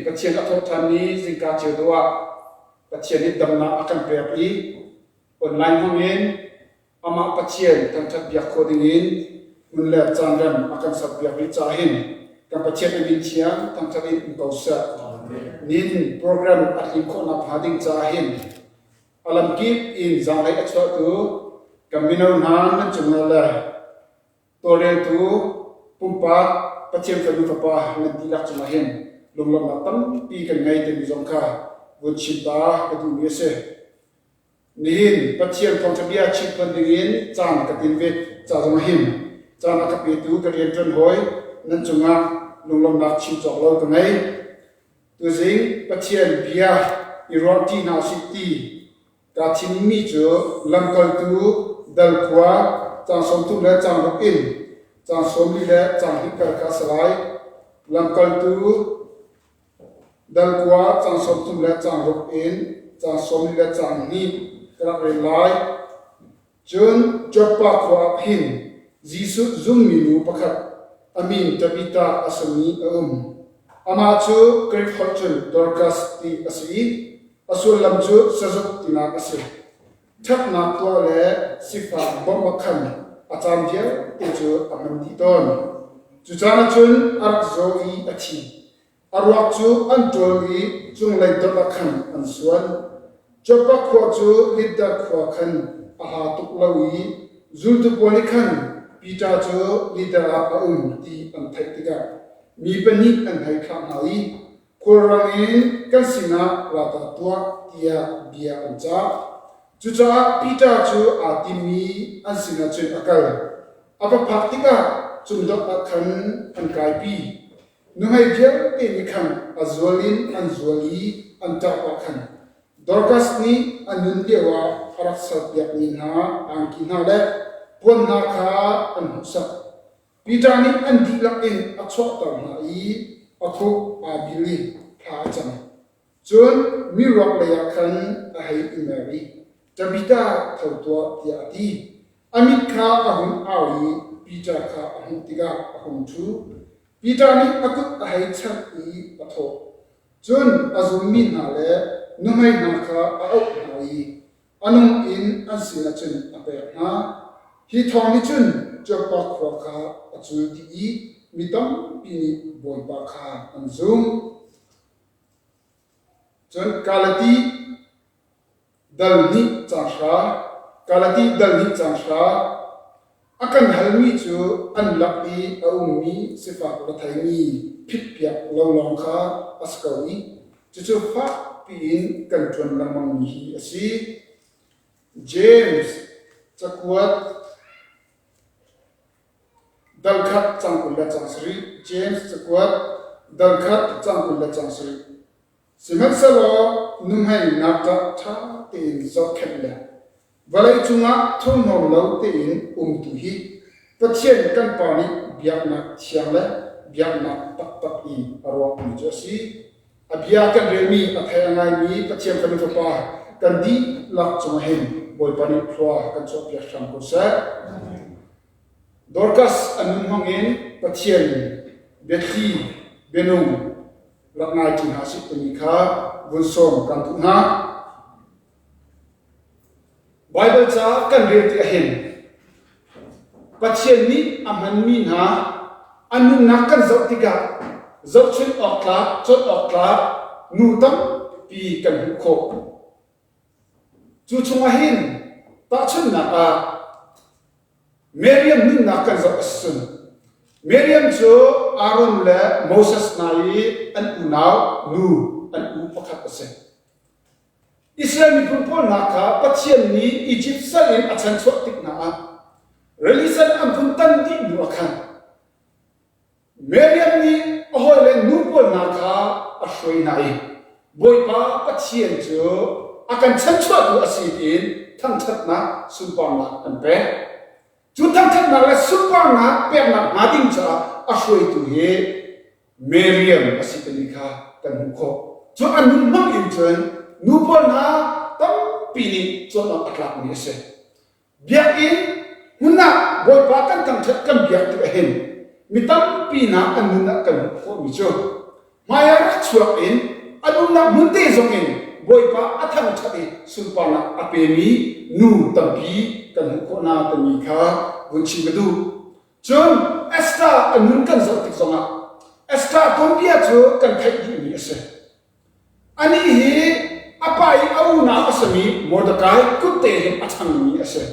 Pathian a thawhṭhan ni zingka cio dawh ah Pathian nih damnak a kan pek i online hmangin amah Pathian thangṭhat biak khawh dingin hmun le caan rem a kan serpiak rih caah hin kan Pathian a min thiang thangṭhat in um ko seh. Nin program a tlin khawhnak hnga ding caah hin a lamkip in zaanglei a chuahtu kan mino hna nan cungah le Tawlreltu pumpak Pathian fanu fapa nan dihlak cungah hin lunglawmhnak tampi kan ngei timi zong kha vun chim ta ka duhmi a si. Nihin Pathian thawngṭha bia chimphuan dingin caan ka tin ve ca zongah hin caan a ka petu ka rianṭuan hawi nan cungah lunglawmhnak chim cawk lo ka ngei. Tuzing Pathian bia i ruahṭi hna usih ti Kaa thimmi cu lamkaltu dal khua caang 30 le caang ruk in caang 40 le caang hnih kar kha a si lai. Lamkaltu dal khua caang 30 le caang ruk in caang 40 le caang hnih ka rak rel lai. Cun Joppa khua ah hin Jesuh zummi nu pakhat a min Tabitha a simi a um. Amah cu Greek holh cun Dorkas ti a si i a sullam cu sazuk tinak a si. Ṭhatnak tuah le sifak bawmh ah khan a caan vialte cu a hman dih tawn. Cu caan ah cun a rak zaw i a thi. A ruak cu an ṭawl i cunglei dot ah khan an suan. Joppa khua cu Lidda khua khan a hla tuk lo i zultu pawl nih khan Peter cu Lidda ah a um ti an theih tikah mi pahnih an hei thlah hna i khulrang in kan sinah ra ta tuah tiah bia an cah. Cucaah Peter cu aa tim i an sinah cun a kal. A va phak tikah cungdot ah khan an kaipi. Nuhmei vialte nih khan a zual in an zual i an ṭah pah khan Dorkas nih a nun lioah a rak serpiakmi hna angki hna le puan hna kha an hmuhsak. Peter nih an dihlak in a chuahter hna i a khuk aa bil i thla a cam. Cun miruak leiah khan a hei i mer i, Tabitha, tho tuah, tiah a ti. A mit kha a hun au i Peter kha a hmuh tikah a hung ṭhu. Peter nih a kut a hei chanh i a thawh. Cun a zummi hna le nuhmei hna kha a auh hna i a nung in an sinah cun a pek hna. Hi thawng nih cun Joppa khua kha a cul dih i mi tampi nih Bawipa kha an zumh. Cun Galati dal hnih caang hra, Galati dal hnih caang hra, a kan halmi cu an lak i a ummi sifak retheimi phitpiak lo lawng kha a si ko i cucu fakpi in kan ṭuan lengmangmi hi a si. James cakuat dal khat caang 20 le caang sarih, James cakuat dal khat caang 20 le caang sarih. Sihmanhsehlaw nuhmei ngakṭah ṭha tein zohkhenh le vawlei cungah thurhnawm lo tein umtu hi Pathian kan Pa nih biaknak thiang le biaknak taktak i a ruahmi cu a si. A bia kan relmi a thei a ngaimi Pathian fanu fapa kan dihlak cungah hin Bawipa nih thlua kan chuahpiak hram ko seh. Dorcas a nun hmangin Pathian biathli bianung rak ngai ṭi hna sih timi kha vun sawm kan duh hna. Baibal ca kan rel tikah hin Pathian nih a hmanmi hna an nunnak kan zoh tikah zohchunh awk tlak, cawn awk tlak nu tampi kan hmuh khawh. Cu chungah hin tahchunhnak ah Miriam nunnak kan zoh a si cun Miriam cu Aaron le Moses hna i an unau nu an u pakhat a si. Israel miphun pawl hna kha Pathian nih Izipt sal in a chanchuah tik hna ah rili sen an vun tan dih hnu ah khan Miriam nih a hawile nu pawl hna kha a hruai hna i Bawipa Pathian cu a kan chanchuahtu a si tiin thangṭhatnak sunparnak an pek. Cu thangṭhatnak le sunparnak peknak hnga ding caah a hruaitu hi Miriam a si timi kha kan hmuh khawh. Cu a nun hmang in cun nu pawl hna tampi nih cawn awk a tlakmi a si. Biakinn hmun ah Bawipa kan thangṭhat kan biak tikah hin mi tampi hna an nun ah kan hmuh khawhmi cu. Hmai ah rak chuak in an umnak hmun te zong in Bawipa a thangṭhat i sunparnak a pemi nu tampi kan hmuh khawh hna timi kha vun chim ka duh. Cun Esther a nun kan zoh tik zongah Esther tuanbia cu kan theih dihmi a si. Anih hi a pa i a unau a simi Mordekai kutte hin a changmi a si.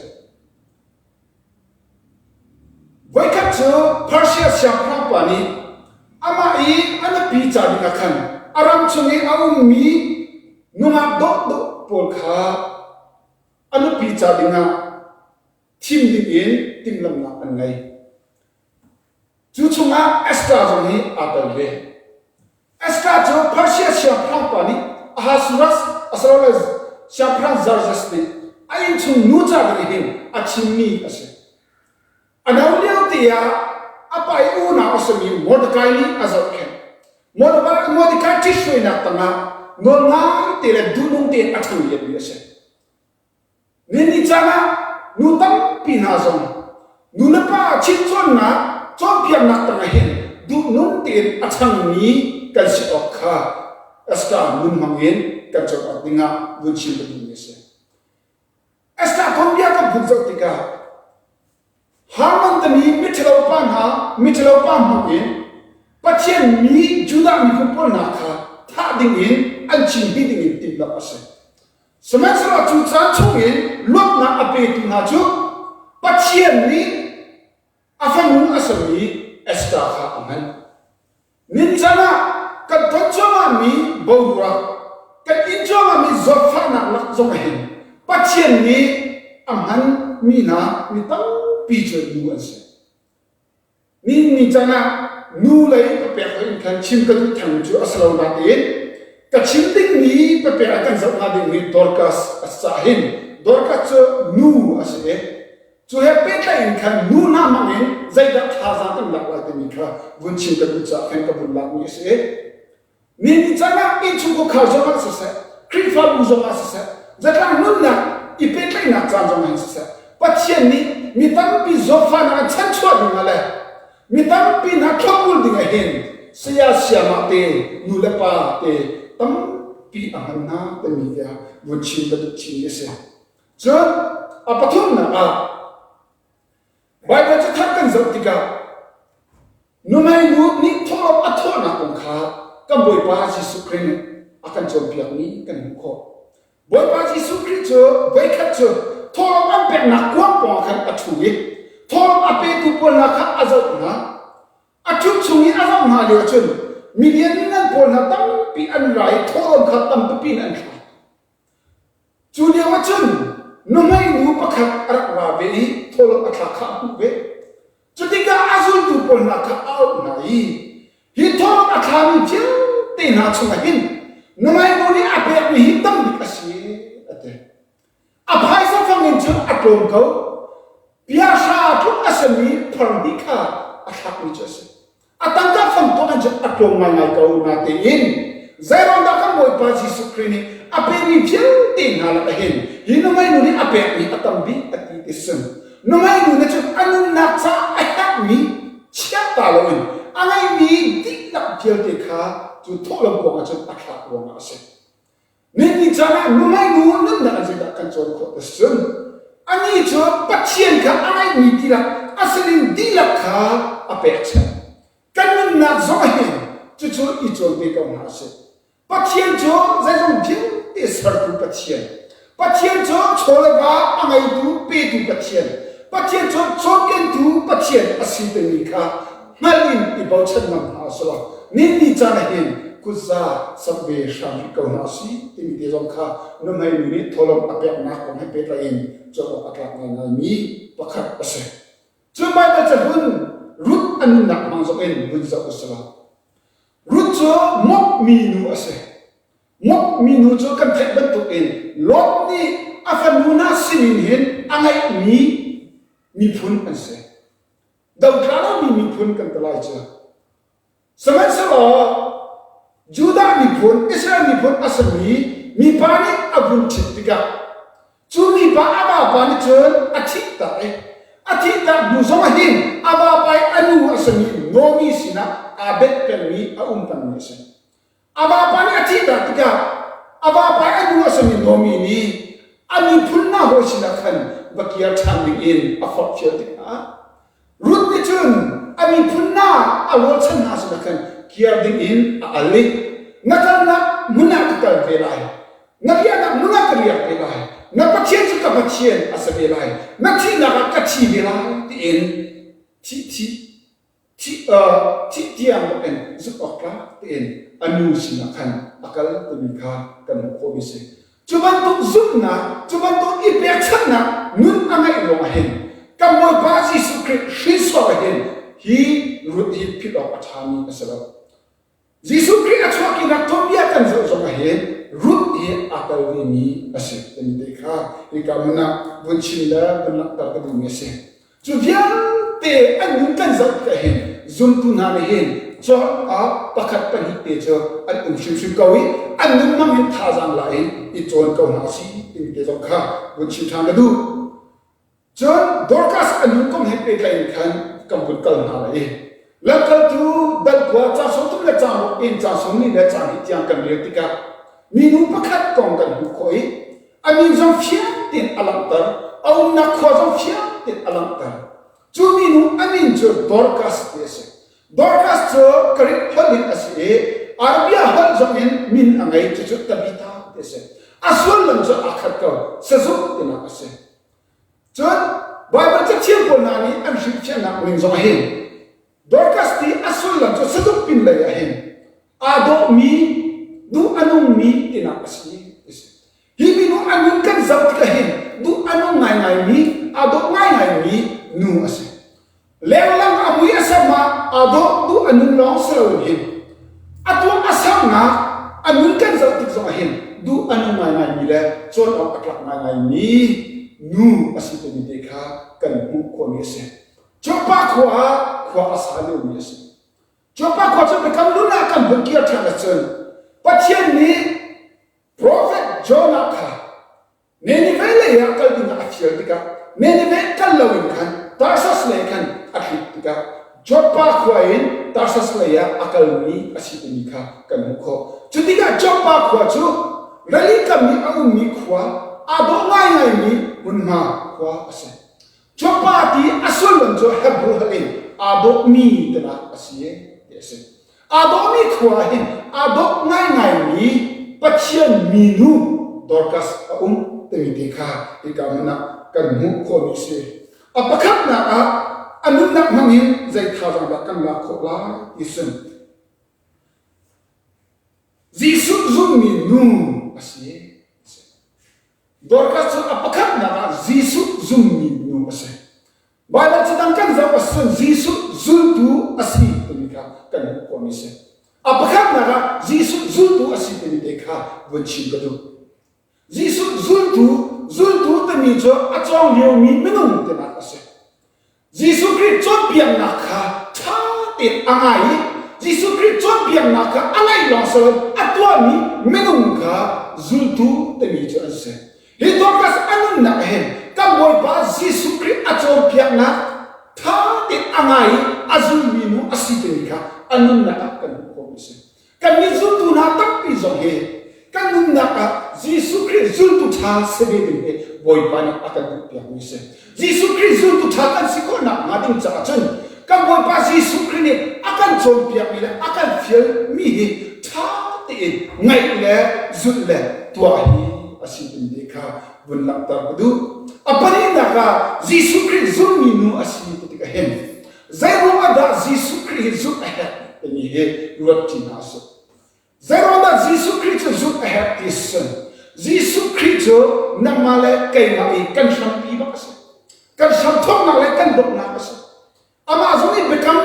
Voikhat cu Persia siangpahrang pa nih amah i a nupi ca dingah khan a ram chung i a ummi nungak dawhdawh pawl kha a nupi ca dingah thim dingin timhlamhnak an ngei. Cu chungah Esther zong hi aa tel ve. Esther cu Persia siangpahrang pa nih Ahasuerus asilole siangpahrang Xerxes nih a innchung nu ca ding hin a thimmi a si. A no lio te ah a pa i unau a simi Mordecai nih a zohkhenh. Mordecai Mordecai ṭhithruainak tangah nawl ngai te le duhnung tein a ṭhang lianmi a si. Nini caan ah nu tampi hna zong nu le pa chimcawnnak cawnpiaknak tangah hin duhnung tein a ṭhangmi kan si awk kha Esther nun hmangin kan cawn awk dingah vun chim ka duhmi a si. Esther tuanbia kan vun zoh tikah Haman timi miṭhalo pa hna miṭhalo pa hmang in Pathian mi Judah miphun pawl hna kha thah dingin an chim dih dingin timhlamh a si. Sihmanhsehlaw cu caan chungin luatnak a petu hna cu Pathian nih a fanu a simi Esther kha a hman. Nincan ah kan ton cuahmahmi boruak, kan in cuahmahmi zawtfahnak lak zong ah hin Pathian nih a hmanmi hna mi tampi cu nu an si. Ni ni caan ah nu lei papek hoi in khan chim ka duh theng cu a si lo natein ka chim dingmi papek ah kan zoh hnga dingmi Dorcas a si caah hin Dorcas cu nu a si i cu he pehtlaih in khan nu hna hmang in zeidah thazaang kan lak lai timi kha vun chim ka duh caah khan ka vun lakmi a si i Ni caan ah innchungkhar zongah siseh, Khrihfabu zongah siseh, zatlang nunnak i pehtlaihnak caan zongah hin siseh, Pathian nih mi tampi zawtfahnak in chanchuah dingah le mi tampi hna thlopbul dingah hin saya siamah te nu le pa te tampi a hman hna timi tiah vun chim ka duh chinmi a si. Cun a pathumnak ah Baibal cathar kan zoh tikah nuhmei nu nih thawhlawm a thawhnak kong kha kan Bawipa Jesuh Khrih nih a kan cawnpiakmi kan hmuh khawh. Bawipa Jesuh Khrih cu voikhat cu thawhlawm an peknak kuang pawngah khan a ṭhu i thawhlawm a petu pawl hna kha a zoh hna. A ṭhut chung i a zoh hna lio cun mi lianngan pawl hna tampi an ra i thawhlawm kha tampipi in an thlak. Cu lio ah cun nuhmei nu pakhat a rak ra ve i thawhlawm a thlak kha a hmuh ve. Cutikah a zultu pawl hna kha a auh hna i, Hi thawhlawm a thlami vialte hna chungah hin nuhmei nu nih a pekmi hi tam bik a si, a ti. A phaisa fang in cun a tlawm ko. Piahra tluk a simi phar hnih kha a thlakmi cu a si. A tangka fang tuah an cu a tlawm ngaingai ko natein zeiruang dah kan Bawipa Jesuh Khrih nih a pemi vialte hna lakah hin hi nuhmei nu nih a pekmi a tam bik a ti ti sun. Nuhmei nu nih cun a nunnak caah a herhmi chiahta loin a ngeihmi dihlak vialte kha cu thawhlawm kuang ah cun a thlak ruangah a si. Ninni caan ah nuhmei nu nunnak in zeidah kan cawn khawh ti cun anih cu Pathian kha a ngeihmi dihlak a sining dihlak kha a pekchanh. Kan nunnak zong hin cucu i cawn ve ko hna usih. Pathian cu zeizong vialte sertu Pathian. Pathian cu chaw le va a ngeitu petu Pathian. Pathian cu cawmkentu Pathian a si timi kha hngalh in i bochan ngam hna usih law ninni caan ah hin kutza sak ve hram rih ko hna usih timi te zong kha nuhmei nu nih thawhlawm a peknak kong he pehtlai in cawn awk a tlak ngaingaimi pakhat a si. Cun Baibal cahlun Ruth a nunnak hmang zong in vun zoh usih law Ruth cu mawpmi nu a si. Mawpmi nu cu kan theih bantukin Lot nih a fanu hna sinin hin a ngeihmi miphun an si. Dotla lomi miphun kan ti lai cu. Sihmanhsehlaw Judah miphun, Israel miphun a simi mipa nih a vun ṭhit tikah cu mipa a vapa nih cun a thihtak i a thihtak hnu zong ah hin a vapa i a nu a simi Naomi sinah aa benh pengmi a um pengmi a si. A vapa nih a thihtak tikah a vapa i a nu a simi Naomi nih a miphun hna hawi sinah khan va kir ṭhan dingin a forhfial tikah Ruth nih cun a miphun hna a rualchan hna sinah khan kir dingin a al i na kalnak hmun ah ka kal ve lai na riahnak hmun ah ka riak ve lai na Pathian cu ka Pathian a si ve lai na thihnak ah ka thi ve lai tiin thih thih thih thih tiang bak in zumh awk tlak tein a nu sinah khan a kal timi kha kan hmuh khawhmi a si. Cu bantuk zumhnak, cu bantuk i pekchanhnak nun a ngeih ruangah hin kan Bawipa Jesuh Khrih hrinsor ah hin hi Ruth hi philh awk a ṭhami a si lo. Jesuh Khrih a chuahkinak tuanbia kan zoh zongah hin Ruth hi aa tel vemi a si timi te kha hika hmun ah vun chim le vun langhter ka duhmi a si. Cu vialte an nun kan zoh tikah hin zumtu hna nih hin cawn ah pakhat pahnih te cu an um hrimhrim ko i an nun hmang in thazaang la in i cawn ko hna si timi te zong kha vun chim ṭhan ka duh. Cun Dorcas a nu kong he pehtlaih in khan kan vun kal hna lai i lamkaltu dalkua ca sawmthum le ca ruk in ca sawmli le ca hnih tiang kan rel tikah minu pakhat kong kan hmuh khawh i a min zong fiang tein a langhter, a umnak khua zong fiang tein a langhter. Cu minu a min cu Dorcas ti a si. Dorcas cu Greek holh in a si i Arabia holh zong in min a ngei, cucu Tabitha ti a si. A sullam cu aa khat ko, sazuk tinak a si. Cun Baibal cathiang pawl hna nih an hrilhfiahnak ning zong hin Dorcas ti a sullam cu sazuk pin lei ah hin aa dawhmi, duh a nungmi tinak a si ti si. Hi minu a nun kan zoh tikah hin duh a nung ngaingaimi, aa dawh ngaingaimi nu a si. Lenglang a mui a sam ah aa dawh duh a nun lawng si loin hin a tuah a samnak a nun kan zoh tik zongah hin duh a nung ngaingaimi le cawn awk a tlak ngaingaimi nu a si timi te kha kan hmuh khawhmi a si. Joppa khua ah khua a sa liomi a si. Joppa khua cu biakam hlun ah kan vun kir ṭhan ahcun Pathian nih Profet Jonah kha Nineveh lei ah kal dingah a fial tikah Nineveh kal loin khan Tarsus lei khan a tlik tikah Joppa khua in Tarsus lei ah a kalmi a si timi kha kan hmuh khawh. Cu tikah Joppa khua cu rili kam i a ummi khua, aa dawh ngaingaimi hmunhma khua a si. Joppa ti a sullam cu Hebrew holh in aa dawhmi tinak a si ti a si. Aa dawhmi khua ah hin aa dawh ngaingaimi Pathian minu Dorcas a um timi te kha hika hmun ah kan hmuh khawhmi a si. A pakhatnak ah a nunnak hmangin zei thazaang dah kan lak khawh lai ti sun. Jesuh zummi nu a si. Dorcas cu a pakhatnak ah Jesuh zummi nu a si. Baibal cadang kan zoh ahcun Jesuh zultu a si timi kha kan hmuh khawhmi a si. A pakhatnak ah Jesuh zultu a si timi te kha vun chim ka duh. Jesuh zultu, zultu timi cu a cawng liomi minung tinak a si. Jesuh Khrih cawnpiaknak kha ṭha tein a ngai i Jesuh Khrih cawnpiaknak kha a ngaih lawng si loin a tuahmi minung kha zultu timi cu an si. Hi Dorcas a nunnak hin kan Bawipa Jesuh Khrih a cawnpiaknak ṭha tein a ngai i a zulmi nu a si timi kha a nunnak ah kan hmuh khawhmi a si. Kannih zultu hna tampi zong hi kan nunnak ah Jesuh Khrih zultu ṭha si ve ding hi Bawipa nih a kan duhpiakmi a si. Jesuh Khrih zultu ṭha kan si khawhnak hnga ding caah cun kan Bawipa Jesuh Khrih nih a kan cawnpiakmi le a kan fialmi hi ṭha tein ngaih le zulh le tuah hi a si timi te kha vun langhter ka duh. A pahnihnak ah Jesuh Khrih zulmi nu a si ti tikah hin zeiruang ah dah Jesuh Khrih hi zulh a herh timi hi ruat ṭi hna usih. Zeiruang dah Jesuh Khrih cu zulh a herh ti si Jesuh Khrih cu nangmah le keimah i kan hrampi bak a si. Kan hramthawknak le kan donghnak a si. Amah zong nih biakam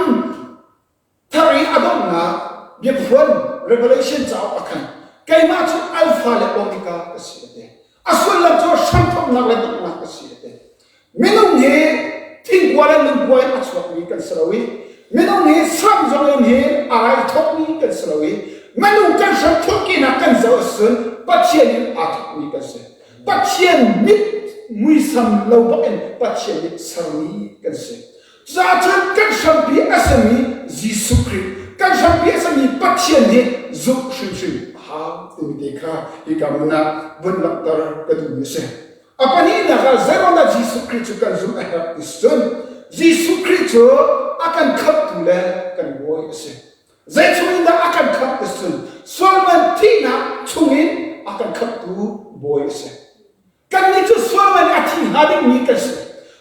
thar i a donghnak biaphuan Revelation cauk ah khan keimah cu Alpha le Omega ka si a ti. A sullam cu hramthawknak le donghnak a si a ti. Minung hi thingkua le lungkua in a chuakmi kan si lo i minung hi sam zong in hi a rai thawkmi kan si lo i minung kan hram thawhkehnak kan zoh ahcun Pathian in aa thawkmi kan si. Pathian mit muisam lo bak in Pathian nih sermi kan si. Cucaah cun kan hrampi a simi Jesuh Khrih, kan hrampi. bia sami Pathian hi zumh hrimhrim a hau timi te kha hika hmun ah vun langhter ka duhmi a si. A pahnihnak ah zeiruangah Jesuh Khrih cu kan zumh a herh ti cun Jesuh Khrih cu a kan khamhtu le kan Bawi a si. Zei chungin dah a kan khamh ti cun sualman thihnak chungin a kan khamhtu Bawi a si. Kannih cu sualman a thi hnga dingmi kan si.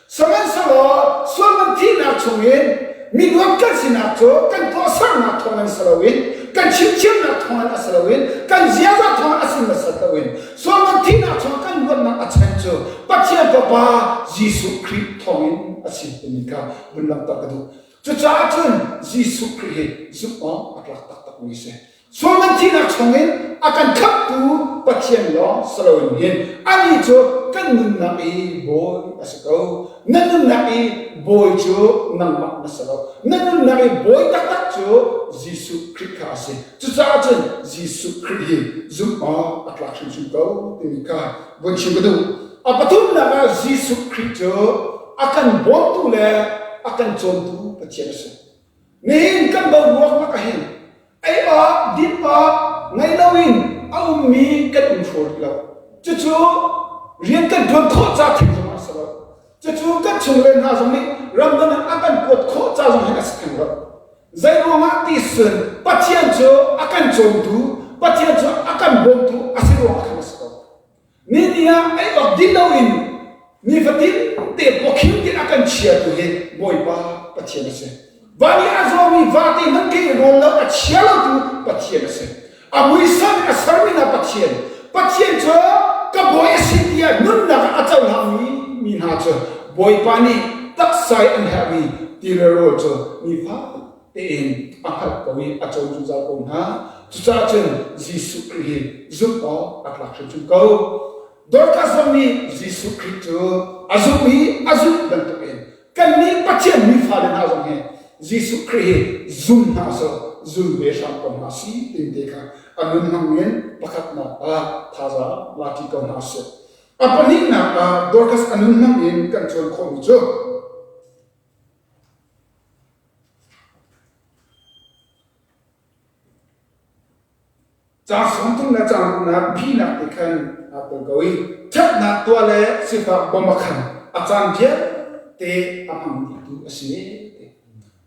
Sihmanhsehlaw sualman thihnak chungin miluat kan sinak cu kan tuahsernak thawngin si loin kan chimthiamnak thawngin a si loin kan ziaza thawngin a si hmasat loin sualman thihnak chung kan luatnak a chan cu Pathian Fapa Jesuh Khrih thawngin a si timi kha vun langhter ka duh. Cucaah cun Jesuh Khrih hi zumh awk a tlak taktakmi a si. Sualman thihnak chungin a kan khamhtu Pathian lawng si loin hin anih cu kan nunnak i bawi a si ko. Na nunnak i bawi cu nangmah na si lo. Na nunnak i bawi taktak cu Jesuh Khrih kha a si. Cucaah cun Jesuh Khrih hi zumh awk a tlak hrimhrim ko timi kha vun chim ka duh. A pathumnak ah Jesuh Khrih cu a kan bawmtu le a kan cawmtu Pathian a si. Nihin kan boruak lak ah hin ei awk, din awk ngei loin a ummi kan um hraw rih lo. Cucu rian kan ṭuan khawh ca theng zong ah a si lo. Cucu kan chungle hna zong nih ramdang in a kan kuat khawh ca zong hin a si theng lo. Zei ruangah ti cun Pathian cu a kan cawmtu, Pathian cu a kan bawmtu a si ruangah khan a si ko. Ni ah ei awk din loin nifatin te pawkhim tin a kan chiatu hi Bawipa Pathian a si. Van i a zawmi vate hmanh khi rawl lo a chia lotu Pathian a si. A muisam in a sermi hna Pathian. Pathian cu ka bawi a si tiah nunnak ah a cohlangmi mi hna cu Bawipa nih taksa i an herhmi ti le rawl cu nifa tein a hngalh ko i a cawn zungzal ko hna. Cucaah cun Jesuh Khrih hi zumh awk a tlak hrimhrim ko. Dorcas zong nih Jesuh Khrih cu a zumh i a zumh bantukin kannih Pathian mi fale hna zong hi Jesuh Khrih hi zum hna seh zul ve hram ko hna si tin te kha a nun hmang in pakhatnak ah thazaang la ṭi ko hna sih. A pahnihnak ah Dorcas a nun hmang in kan cawn khawhmi cu Caang 30 le caang ruknak phihnak te khan aa tel ko i ṭhatnak tuah le sifak bawmh a khan a caan vialte a hmang dihtu a si.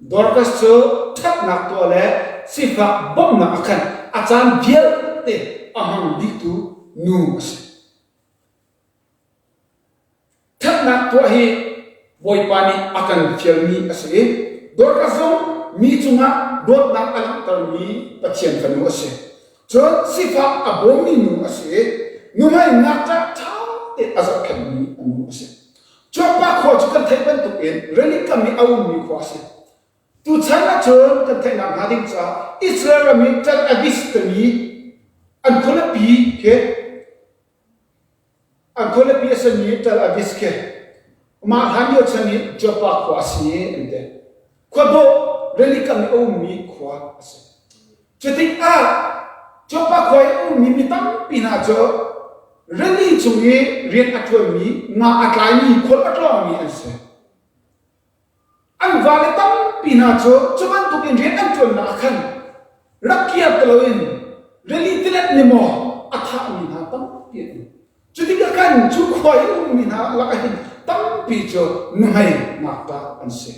Dorcas cu ṭhatnak tuah le sifak bawmhnak a khan a caan vialte a hmang dihtu nu a si. Ṭhatnak tuah hi Bawipa nih a kan fialmi a si i Dorcas zong mi cungah dawtnak a langhtermi Pathian fanu a si. Cun sifak a bawmmi nu a si i nuhmei ngakṭah ṭha tein a zohkhenhmi a nu a si. Cuapa khua cu kan theih bantukin rili kam i a ummi khua a si. Tuchan ahcun kan theihnak hnga ding caah Israel ram i Tel Aviv timi an khualipi khi An khualipi a simi Tel Aviv khi mah hlan lio chan i Joppa khua a si an ti. Khua dawh rili kam i a ummi khua a si. Cutikah Joppa khua i a ummi mi tampi hna cu rili cung i rian a ṭuanmi, nga a tlaimi, khual a tlawngmi an si. An vale tampi hna cu cu bantukin rian an ṭuannak ah khan rak kir ti loin rili tilet nih maw a thahmi hna tampi an um. Cu tikah khan cu khua i ummi hna lakah hin tampi cu nuhmei ngakṭah an si.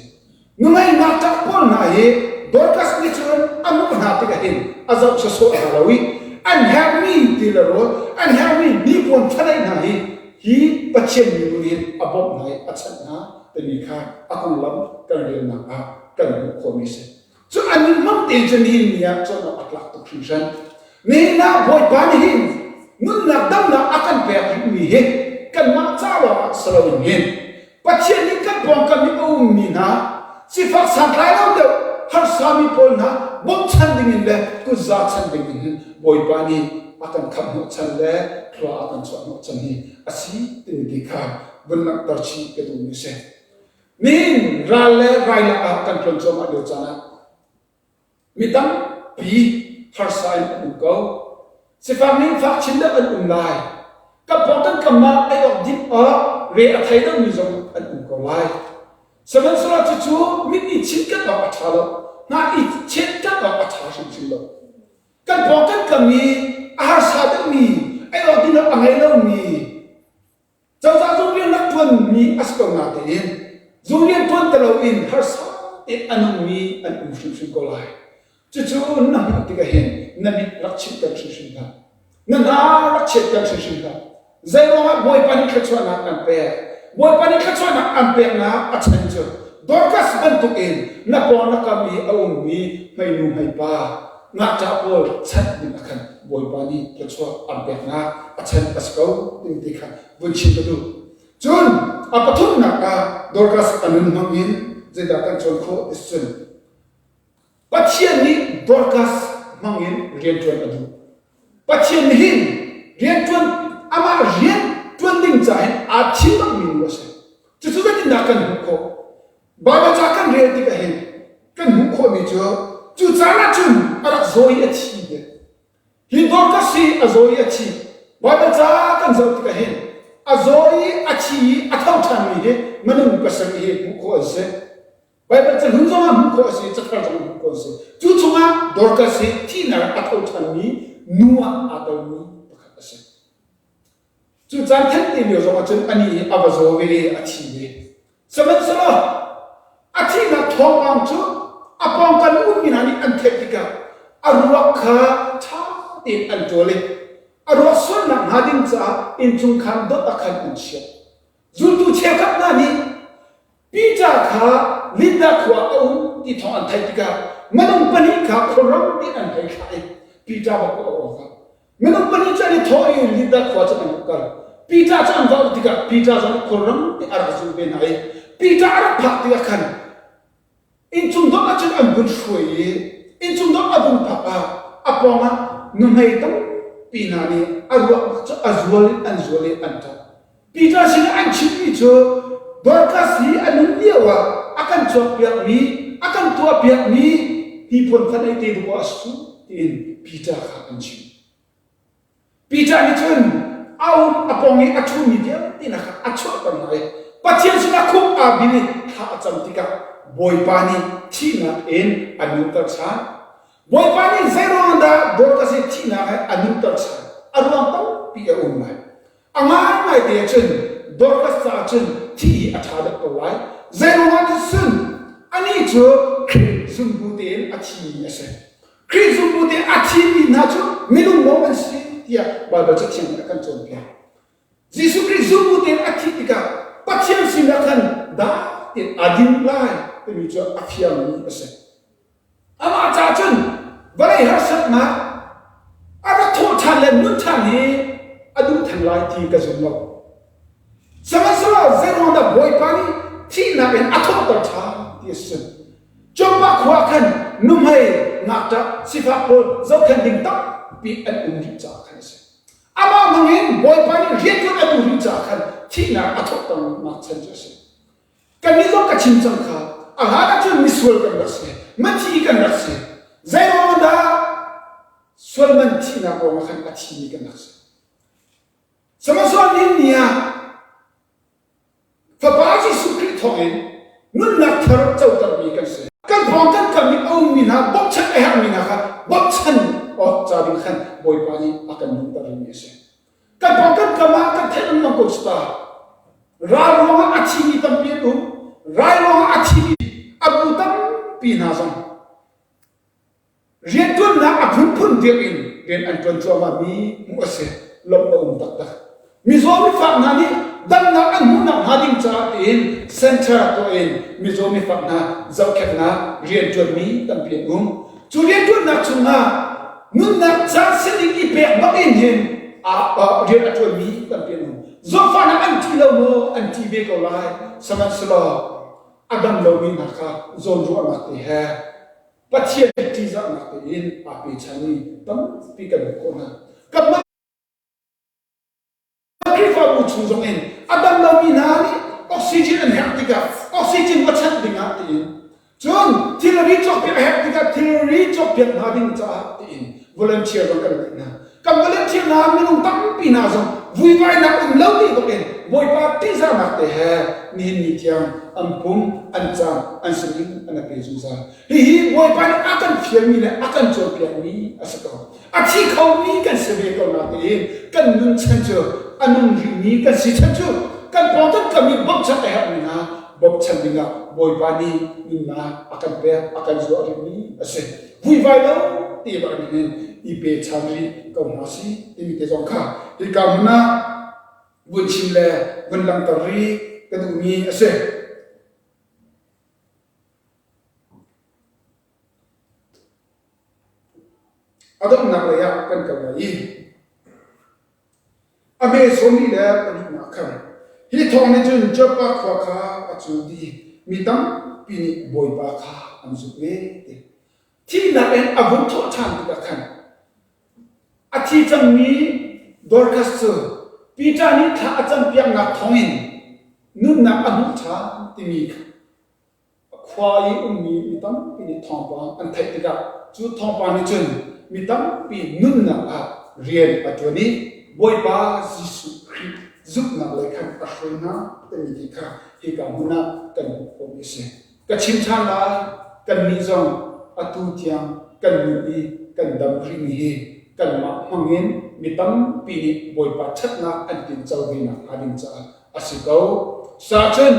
Nuhmei ngakṭah pawl hna hi Dorcas nih cun a hmuh hna tikah hin a zoh sawsawh hna lo i an herhmi ti le rawl, an herhmi hnipuan thlanei hna hi hi Pathian mibu nih hin a bawmh hna i a chanh hna. timi kha a konglam kan relnak ah kan hmuh khawhmi a si. Cu an nun hmang tein cu nihin ni ah cawnawk a tlak tuk hringhran. Nihin ah Bawipa nih hin nunnak damnak a kan pek rihmi hi kanmah ca lawngah si loin hin Pathian nih kan pawngkam i a ummi hna sifak santlai lo deuh harsami pawl hna bawmchan dingin le kutza chan dingin hin Bawipa nih a kan khamh hnawhchan le thlua a kan chuah hnawhchan hi a si timi ti kha vun langhter chih ka duhmi a si. Nihin ral le rai lakah kan ṭuan cuahmah lio caan ah mi tampi harsa in an um ko. Sifak nih fak chin deuh an um lai. Kan pawng kan kam ah ei awk dip awk re a thei deuhmi zong an um ko lai. Sihmanhsehlaw cucu mit nih chin kan awk a ṭha lo. Hna i chiat awk a ṭha hrimhrim lo. Kan pawng kan kam i a harsa deuhmi, ei awk din awk a ngei lomi, cozah zung rian rak ṭuanmi a si ko natein zung rian ṭuan ti loin harsa tein a nungmi an um hrimhrim ko lai. Cucu na hmuh tikah hin na mit rak chimhter hrimhrim hlah. Na hna rak chiatter hrimhrim hlah. Zeiruangah Bawipa nih thluachuahnak an pek? Bawipa nih thluachuahnak an peknak a chan cu Dorcas bantukin na pawng na kam i a ummi hmeinu hmeipa ngakṭah pawl chanh ding ah khan Bawipa nih thluachuah an peknak a chan a si ko timi ti kha vun chim ka duh. Cun a pathumnak ah Dorcas a nun hmang in zeidah kan cawn khawh ti cun Pathian nih Dorcas hmangin rianṭuan a duh. Pathian nih hin rianṭuan amah rian ṭuan ding ca hin aa thim bakmi nu a si. Cucu zeitindah kan hmuh khawh? Baibal ca kan rel tikah hin kan hmuh khawhmi cu cu caan ah cun a rak zaw i a thi ve. Hi Dorcas hi a zaw i a thi. Baibal ca kan zoh tikah hin a zaw i a thi i a tho ṭhanmi hi minung pasarih hi hmuh khawh an si. Baibal cahlun zongah hmuh khawh a si, cathar zongah hmuh khawh a si. Cu chungah Dorcas hi thihnak a tho ṭhanmi nu ah aa telmi pakhat a si. Cu caan than te lio zongah cun anih hi a va zaw ve i a thi ve. Sihmanhsehlaw a thihnak thawngpang cu a pawngkam i ummi hna nih an theih tikah a ruak kha ṭha tein an ṭawl i a ruak sualnak hnga ding caah innchungkhar dot ah khan an chiah. Zultu cheukhat hna nih Peter kha Lidda khua a um ti thawng an theih tikah minung pahnih kha khuaram in an hei thlah i Peter va kawh awkah minung pahnih cu an i thawh i Lidda khua cu an kal. Peter cu an va auh tikah Peter zong khuaram in a rak zul ve hna i Peter a rak phak tikah khan Innchung dot ahcun an vun hruai i innchung dot a vun phak ah a pawngah nuhmei tampi hna nih a ruak cu a zual in an zual i an ṭap. Peter sinah an chimmi cu Dorcas hi a nun lio ah a kan cawkpiakmi, a kan tuahpiakmi hnipuan khan ei te dawh a si tiin Peter kha an chim. Peter nih cun a um a pawng i a ṭhumi vialte hna kha a chuahter hna i Pathian sinah khuk aa bil i thla a cam tikah Bawipa nih thihnak in a nunter ṭhan. Bawipa nih zeiruang dah Dorcas hi thihnak he a nunter ṭhan? A ruang tampi a um lai. A ngaingai te ahcun Dorcas caah cun thih hi a ṭha deuh ko lai. Zeiruang ah cun anih cu Khrih zumbu tein a thimi a si. Khrih zumtu te a thimi hna cu minung maw an si tiah Baibal Cathiang nih a kan cawnpiak. Jesuh Khrih zumtu tein a thih tikah Pathian sinah khan dah tein aa din lai timi cu a fiangmi a si. Amah ca cun vawlei harsatnak a rak thawh ṭhan le nun ṭhan hi a duh theng lai ti ka zum lo. Sihmanhsehlaw zeiruang dah Bawipa nih thihnak in a thawhter ṭhan ti a si. Joppa khua khan nuhmei ngakṭah sifak pawl zohkhenh ding tampi an um rih caah khan a si. Amah hmangin Bawipa nih rianṭuan a duh rih caah khan thihnak a thawhternak chan cu a si. Kannih zong ka chim cang kha a hlan ahcun misual kan rak si, mathi kan rak si. Zeiruang dah sualman thihnak ruangah khan a thimi kan rak si. Sihmanhsehlaw nihin ni ah Fapa Jesuh Khrih thawngin nunnak thar cotermi kan si. Kan pawng kan kam i a ummi hna bawmchan a herhmi hna kha bawmchan awk ca ding khan Bawipa nih a kan nunter rihmi a si. Kan pawng kan kam ah kan theih lengmang ko cu ta. Ral ruangah a thimi tampi an um. Rai ruangah a thimi a bu tampi hna zong Rianṭuannak a phunphun dirh in rian an ṭuan cuahmahmi hmuh a si. Lawmh a um taktak. Mizaw mifak hna nih damnak an hmuhnak hnga ding caah tiin center tuah in mizaw mifak hna zohkhenhnak rianṭuanmi tampi an um. Cu rianṭuannak chungah nunnak caan sining i pek bak in hin rian a ṭuanmi tampi an um. Zawtfahnak an ṭih lo maw? An ṭih ve ko lai. Sihmanhsehlaw a dam lomi hna kha zawnruahnak te he Pathian ṭihzahnak tein aa pechanmi tampi kan hmuh khawh hna. Kanmah Khrihfabu chung zongin a dam lomi hna nih oxygen an herh tikah oxygen va chanh dingah tiin cun thilri cawkpiak a herh tikah thilri cawkpiak hna ding caah tiin volunteer zong kan ngeih hna. Kan volunteer hna minung tampi hna zong vuivainak um lo ti bak in Bawipa ṭihzahnak te he nihin ni tiang an pum, an caan, an sining an pe zungzal. Hihi Bawipa nih a kan fialmi le a kan cawnpiakmi a si ko. A thi khomi kan si ve ko natein kan nun chan cu a nung rihmi kan si chan cu kan pawng kan kam i bawmchan a herhmi hna bawmchan dingah Bawipa nih nunnak a kan pek, a kan zuah rihmi a si. Vuivai lo ti bak in i pe chan rih ko hna si timi te zong kha hika hmun ah vun chim le vun langhter rih ka duhmi a si. A donghnak lei ah kan kal lai i a hme sawmi le pahnihnak khan hi thawng nih cun Joppa khua kha a cul dih i mi tampi nih Bawipa kha an zumh ve ti. Thihnak in a vun thawh ṭhan tikah khan a thi cangmi Dorcas cu Peter nih thla a campiaknak thawngin nunnak a hmuh ṭhan timi kha Khua i ummi mi tampi nih thawngpang an theih tikah cu thawngpang nih cun mi tampi nunnak ah rian a ṭuan i Bawipa Jesuh Khrih zumhnak lei khan a hruai hna timi ti kha hika hmun ah kan hmuh khawhmi a si. Ka chim ṭhan lai, kannih zong atu tiang kan nun i kan dam rihmi hi kanmah hmangin mi tampi nih Bawipa ṭhatnak an tinco ve nakhnga ding caah a si ko. Sa cun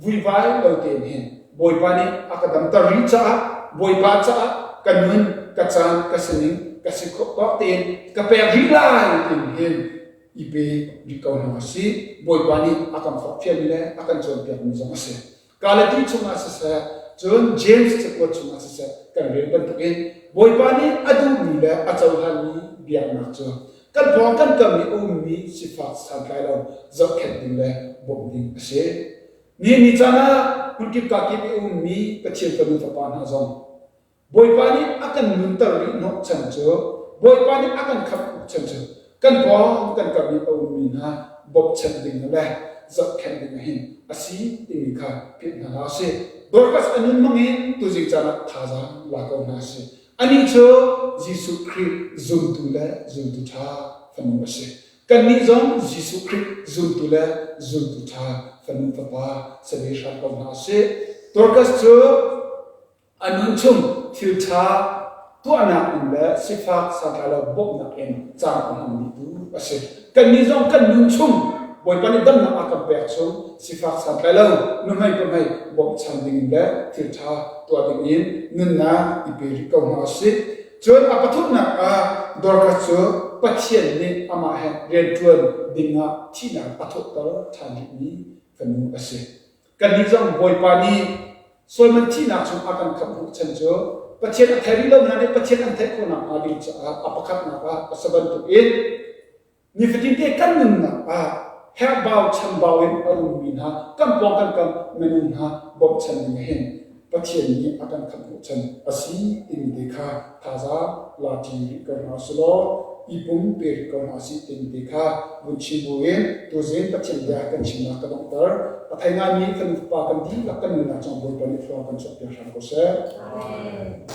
vuivai lo tein hin Bawipa nih a ka damter rih caah Bawipa caah ka nun, ka caan, ka sining, ka si khawh tawk tein ka pek rih lai tiin hin i pe rih ko hna sih. Bawipa nih a kan forhfialmi le a kan cawnpiakmi zong a si. Galati chungah siseh, cun James cakuat chungah siseh kan rel bantukin Bawipa nih a duhmi le a cohlanmi biaknak cu kan pawng kan kam i a ummi sifak santlai lo zohkhenh ding le bawmh ding a si. Ni ni caan ah hmunkip kakip i a ummi Pathian fanu fapa hna zong Bawipa nih a kan nunter rih hnawhchan cu Bawipa nih a kan khamh hnawhchan cu kan pawng kan kam i a ummi hna bawmhchanh ding le zohkhenh ding ah hin a si timi kha philh hna hlah usih. Dorcas a nun hmang in tuzing caan ah thazaang la ko hna sih. Anih cu Jesuh Khrih zumtu le zultu ṭha fanu a si. Kannih zong Jesuh Khrih zumtu le zultu ṭha fanu fapa si ve hram ko hna usih. Dorcas cu A nun chung thil ṭha tuahnak in le sifak santlai lo bawmhnak in caan a hmang dihtu a si. Kannih zong kan nun chung Bawipa nih damnak a kan pek chung sifak santlai lo nuhmei pahmei bawmhchan dingin le thil ṭha tuah dingin nunnak i pe rih ko hna usih. Cun a pathumnak ah Dorcas cu Pathian nih amah he rianṭuan dingah thihnak a thawhter ṭhan rihmi fanu a si. Kannih zong Bawipa nih Solomon thihnak chung a kan khamh hnawhchan cu Pathian a thei rih lo hna nih Pathian an theih khawh nakhnga ding caah a pakhatnak ah a si bantukin nifatinte kan nunnak ah herhbau chambau in a ummi hna kan pawng kan kam minung hna bawmhchan ding hin Pathian nih a kan khamh hnawhchan a si timi te kha thazaang la ṭi rih ko hna usih law i pum pe rih ko hna usih timi te kha vun chim buin tuzing Pathian bia kan chimnak ka donghter. A thei ngaimi kan fapa kan dihlak kan nunnak cung Bawipa nih thlua kan chuahpiak hram ko seh. Amen.